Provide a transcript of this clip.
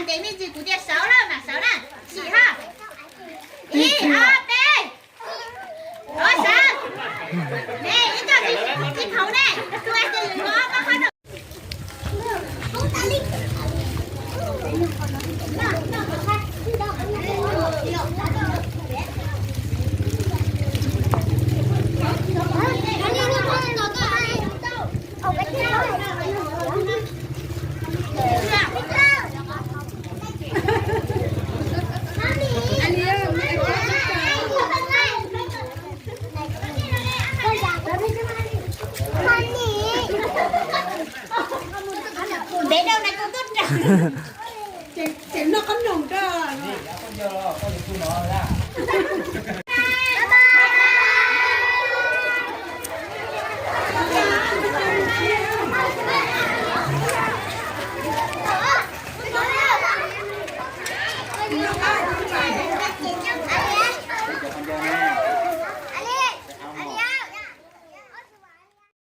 Ntev me ntsis kuv tias sawv lawm mas sawv na. Sim ha. Ib, ob, peb. Sawv. Ne, ib co tsis, tsis phaum ne. Tus tias lwm no koj qhov no. Ntev dhau na kuv tuaj nrog. Ces noj qab noog rau.